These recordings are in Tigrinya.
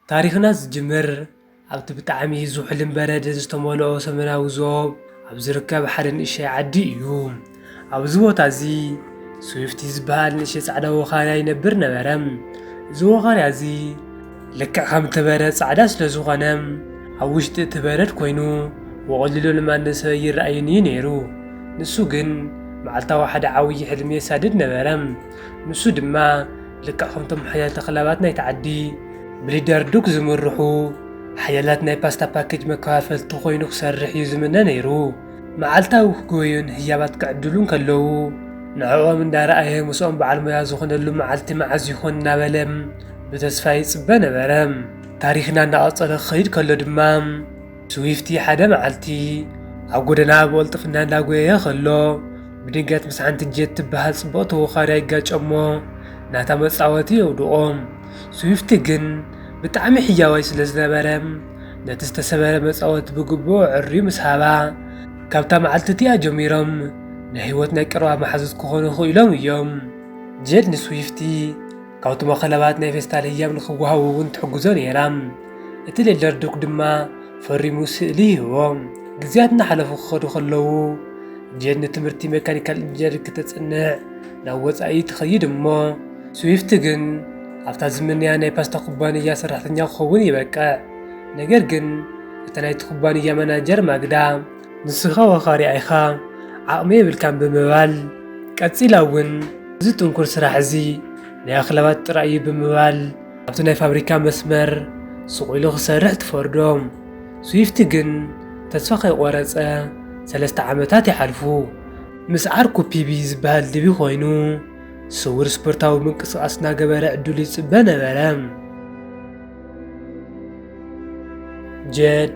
ታሪኽና ዝጅምር ኣብቲ ብጣዕሚ ዝሑልን በረድን ዝተመልኦ ሰሜናዊ ዞብ ኣብ ዝርከብ ሓደ ንእሽተይ ዓዲ እዩ። ኣብዚ ቦታ እዚ ስዊፍቲ ዝበሃል ንእሽተይ ጻዕዳ ወኻርያ ይነብር ነበረ። እዚ ወኻርያ እዚ ልክዕ ከም እቲ በረድ ጻዕዳ ስለ ዝኾነ፣ ኣብ ውሽጢ እቲ በረድ ኮይኑ ብቐሊሉ ንማንም ሰብ ኣይረኣይን እዩ ነይሩ። ንሱ ግን መዓልታዊ ሓደ ዓብዪ ሕልሚ የሳድድ ነበረ። ንሱ ድማ ልክዕ ከምቶም ሓያል ተኽላባት ናይቲ ዓዲ፣ ብሊደር ዱክ ዝምርሑ ሓያላት ናይ ፓስታ ፓኬጅ መከፋፈልቲ ኮይኑ ክሰርሕ እዩ ዝምነ ነይሩ። መዓልታዊ ክጎዩን ህያባት ክዕድሉን ከለዉ፣ ንዕኦም እንዳረኣየ ምስኦም በዓል ሞያ ዝኾነሉ መዓልቲ መዓዝ ይኾን እናበለ ብተስፋ ይጽበ ነበረ። ታሪኽና እናቐጸለ ክኸይድ ከሎ ድማ፣ ስዊፍቲ ሓደ መዓልቲ ኣብ ጎደና ብቕልጥፍና እንዳጎየየ ከሎ፣ ብድንገት ምስ ሓንቲ ጀት ትበሃል ጽብቕቲ ወኻርያ ይጋጨ እሞ፣ ናታ መጻወቲ የውድቖ። ስዊፍቲ ግን ብጣዕሚ ሕያዋይ ስለ ዝነበረ፣ ነቲ ዝተሰበረ መጻወቲ ብግቡእ ኣዐርዩ ምስ ሃባ፣ ካብታ መዓልቲ እቲኣ ጀሚሮም ናይ ህይወት ናይ ቀረባ መሓዙት ክኾኑ ክኢሎም እዮም። ጀድ ንስዊፍቲ ካብቶም ኣኸላባት ናይ ፌስታል ህያብ ንኽወሃቡ እውን ትሕግዞ ነይራ። እቲ ሌደር ዱክ ድማ ፈሪሙ ስእሊ ይህቦ። ግዜያት እናሓለፉ ክኸዱ ከለዉ፣ ጀድ ንትምህርቲ ሜካኒካል ኢንጂነሪንግ ክተጽንዕ ናብ ወጻኢ ትኸይድ እሞ፣ ስዊፍቲ ግን ኣብታ ዝምንያ ናይ ፓስታ ኩባንያ ሰራሕተኛ ክኸውን ይበቅዕ። ነገር ግን እታ ናይቲ ኩባንያ ማናጀር ማግዳ፣ "ንስኻ ወኻርያ ኢኻ፣ ዓቕሚ የብልካን" ብምባል፣ ቀጺላ እውን፣ "እዚ ጥንኩር ስራሕ እዚ ናይ ኣኽላባት ጥራይ እዩ" ብምባል፣ ኣብቲ ናይ ፋብሪካ መስመር ስቕ ኢሉ ክሰርሕ ትፈርዶ። ስዊፍቲ ግን ተስፋ ከይቆረጸ ሰለስተ ዓመታት ይሓልፉ። ምስ ዓርኩ ፒቢ ዝበሃል ድቢ ኮይኑ፣ ስዉር ስፖርታዊ ምንቅስቓስ እናገበረ ዕድሉ ይጽበ ነበረ። ጀድ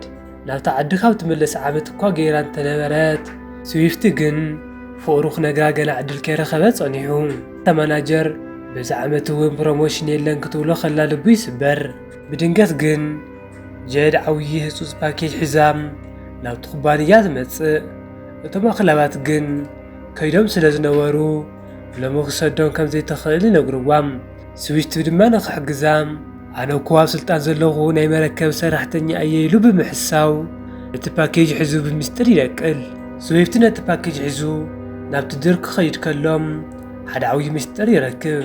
ናብታ ዓዲ ካብ ትምለስ ዓመት እኳ ገይራ እንተነበረት፣ ስዊፍቲ ግን ፍቕሩ ክነግራ ገና ዕድል ከይረኸበ ጸኒሑ። እታ ማናጀር፣ "በዚ ዓመት እውን ፕሮሞሽን የለን" ክትብሎ ከላ ልቡ ይስበር። ብድንገት ግን ጀድ ዓብዪ ህጹጽ ፓኬጅ ሒዛ ናብቲ ኩባንያ ትመጽእ። እቶም ኣኽላባት ግን ከይዶም ስለ ዝነበሩ፣ ሎሚ ክሰዶም ከም ዘይትኽእል ይነግርዋ። ስዊፍቲ ድማ ንኽሕግዛ፣ "ኣነ እኮ ኣብ ስልጣን ዘለኹ ናይ መረከብ ሰራሕተኛ እየ" ኢሉ ብምሕሳው፣ ነቲ ፓኬጅ ሒዙ ብምስጢር ይነቅል። ስዊፍቲ ነቲ ፓኬጅ ሒዙ ናብቲ ድር ክኸይድ ከሎ፣ ሓደ ዓብዪ ምስጢር ይረክብ።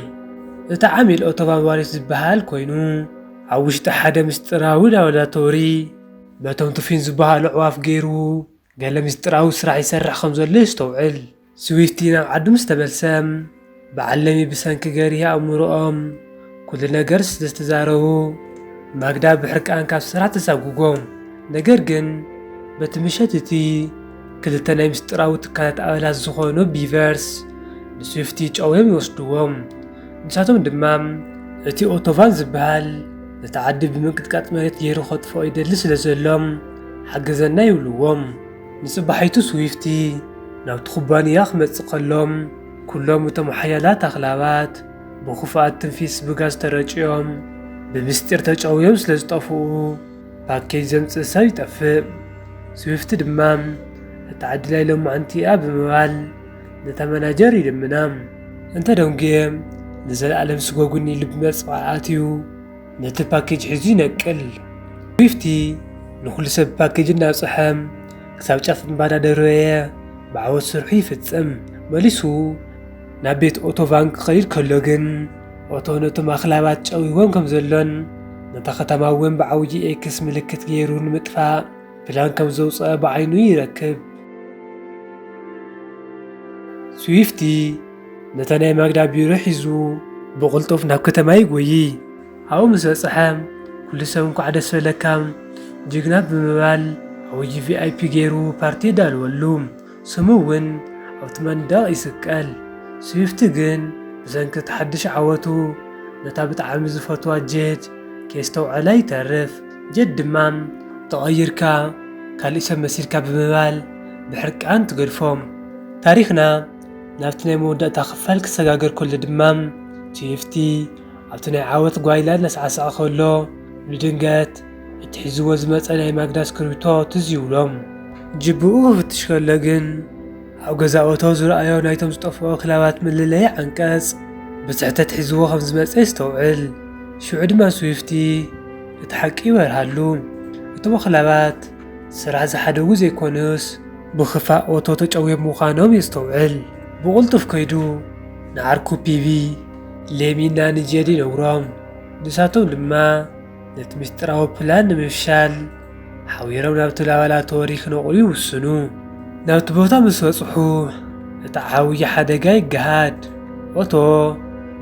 እቲ ዓሚል ኦቶቫን ዋሌት ዝበሃል ኮይኑ፣ ኣብ ውሽጢ ሓደ ምስጢራዊ ላቦራቶሪ፣ በቶም ቱፊን ዝበሃሉ ኣዕዋፍ ገይሩ፣ ገለ ምስጢራዊ ስራሕ ይሰርሕ ከም ዘሎ የስተውዕል። ስዊፍቲ ናብ ዓዱ ምስ ተመልሰ፣ በዓል ለሚ ብሰንኪ ገሪህ ኣእምሮኦም ኩሉ ነገር ስለ ዝተዛረቡ፣ ማግዳ ብሕርቃን ካብ ስራሕ ተሳጉጎም። ነገር ግን፣ በቲ ምሸት እቲ፣ ክልተ ናይ ምስጢራዊ ትካላት ኣባላት ዝኾኑ ቢቨርስ ንስዊፍቲ ጨውዮም ይወስድዎም። ንሳቶም ድማ፣ "እቲ ኦቶቫን ዝበሃል ነቲ ዓዲ ብምንቅጥቃጥ መሬት ገይሩ ከጥፍኦ ይደሊ ስለ ዘሎ፣ ሓግዘና" ይብልዎም። ንጽባሒቱ ስዊፍቲ ናብቲ ኩባንያ ክመጽእ ከሎ፣ ኩሎም እቶም ሓያላት ኣኽላባት ብኽፉኣት ትንፊስ ብጋዝ ተረጭዮም፣ ብምስጢር ተጨውዮም ስለ ዝጠፍኡ፣ ፓኬጅ ዘምጽእ ሰብ ይጠፍእ። ስዊፍቲ ድማ፣ "እታ ዕድላይ ሎማዕንቲ እያ" ብምባል ነታ መናጀር ይልምና። እንተ ደንጉየ፣ ንዘለኣለም ስጎጉኒ ኢሉ ብመጽዋዕ ኣትዩ፣ ነቲ ፓኬጅ ሒዙ ይነቅል። ስዊፍቲ ንኹሉ ሰብ ፓኬጅ እናብጽሐ፣ ክሳብ ጫፍ እምባ እናደረየ ብዓወት ስርሑ ይፍጽም። መሊሱ ናብ ቤት ኦቶ ቫን ክኸይድ ከሎ ግን፣ ኦቶ ነቶም ኣኽላባት ጨዊዎም ከም ዘሎን ነታ ከተማ እውን ብዓብዪ ኤክስ ምልክት ገይሩ ንምጥፋእ ፕላን ከም ዘውጽአ ብዓይኑ ይረክብ። ስዊፍቲ ነታ ናይ ማግዳ ቢሮ ሒዙ ብቕልጡፍ ናብ ከተማ ይጎዪ። ኣብኡ ምስ በጽሐ፣ ኩሉ ሰብ "እንኳዕ ደስ በለካ ጅግና" ብምባል ዓብዪ ቪ ኣይ ፒ ገይሩ ፓርቲ የዳልወሉ። ስሙ እውን ኣብቲ መንደቕ ይስቀል። ስዊፍቲ ግን ብሰንኪ እቲ ሓድሽ ዓወቱ ነታ ብጣዕሚ ዝፈትዋ ጀት ከየስተውዐላ ይተርፍ። ጀት ድማ "ተቐይርካ፣ ካሊእ ሰብ መሲልካ" ብምባል ብሕርቃን ትገድፎ። ታሪኽና ናብቲ ናይ መወዳእታ ክፋል ክሰጋገር ከሎ ድማ፣ ስዊፍቲ ኣብቲ ናይ ዓወት ጓይላ እናሰዕሰዐ ከሎ፣ ብድንገት እቲ ሒዝዎ ዝመጸ ናይ ማግዳ እስክሪብቶ ትዝ ይብሎም። ጅብኡ ክፍትሽ ከሎ ግን፣ ኣብ ገዛ ኦቶ ዝረኣዮ ናይቶም ዝጠፍኡ ኣኽላባት መለለዪ ዓንቀጽ ብስሕተት ሒዝዎ ከም ዝመጸ የስተውዕል። ሽዑ ድማ ስዊፍቲ እቲ ሓቂ ይበርሃሉ። እቶም ኣኽላባት ስራሕ ዝሓደጉ ዘይኮኑስ፣ ብኽፋእ ኦቶ ተጨውዮም ምዃኖም የስተውዕል። ብቕልጡፍ ከይዱ ንዓርኩ ፒቪ፣ ሌሚና ንጄድ ይነግሮም። ንሳቶም ድማ ነቲ ምስጢራዊ ፕላን ንምፍሻል ሓቢሮም ናብቲ ላባላቶሪ ክነቕሉ ይውስኑ። ናብቲ ቦታ ምስ በጽሑ፣ እቲ ዓብዪ ሓደጋ ይገሃድ። ኦቶ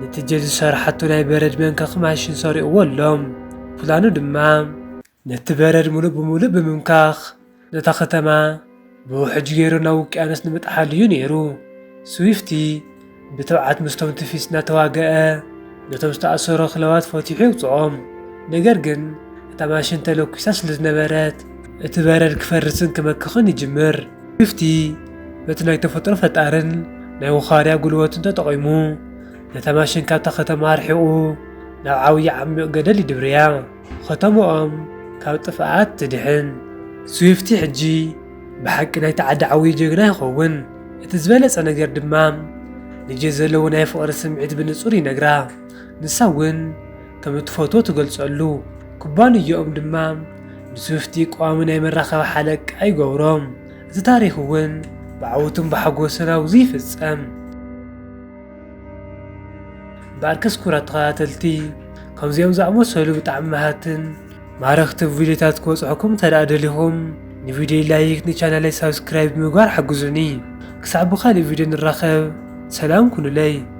ነቲ ጄድ ዝሰርሓቶ ናይ በረድ መንከኺ ማሽን ሰሪቕዎ ኣሎ። ፕላኑ ድማ ነቲ በረድ ሙሉእ ብምሉእ ብምምካኽ፣ ነታ ከተማ ብውሕጅ ገይሩ ናብ ውቅያኖስ ንምጥሓል እዩ ነይሩ። ስዊፍቲ ብትብዓት ምስቶም ትፊስ እናተዋገአ፣ ነቶም ዝተኣሰሩ ኣኽላባት ፈቲሑ የውፅኦም። ነገር ግን እታ ማሽን ተለኲሳ ስለ ዝነበረት፣ እቲ በረድ ክፈርስን ክመክኽን ይጅምር። ስዊፍቲ በቲ ናይ ተፈጥሮ ፈጣርን ናይ ውኻርያ ጉልበቱን ተጠቒሙ፣ ነታ ማሽን ካብታ ከተማ ኣርሒቑ ናብ ዓብዪ ዓሚቕ ገደል ይድብርያ። ከተማኦም ካብ ጥፍኣት ትድሕን። ስዊፍቲ ሕጂ ብሓቂ ናይቲ ዓዲ ዓብዪ ጀግና ይኸውን። እቲ ዝበለጸ ነገር ድማ ንጄድ ዘለዎ ናይ ፍቕሪ ስምዒት ብንጹር ይነግራ። ንሳ እውን ከም እትፈትዎ ትገልጸሉ። ኩባንያኦም ድማ ንስዊፍቲ ቀዋሚ ናይ መራኸቢ ሓለቃ ይገብሮ። እዚ ታሪኽ እውን ብዓወትን ብሓጎስን ኣብዚ ይፍጸም። እምበኣርከስ ክቡራት ተኸታተልቲ፣ ከምዚኦም ዝኣመሰሉ ብጣዕሚ መሃርትን ማረኽትን ቪድዮታት ክበጽሑኩም እንተ ደኣ ደሊኹም፣ ንቪድዮ ላይክ፣ ንቻናለይ ሳብስክራይብ ብምግባር ሓግዙኒ። ክሳዕ ብኻልእ ቪድዮ ንራኸብ፣ ሰላም ኩኑለይ።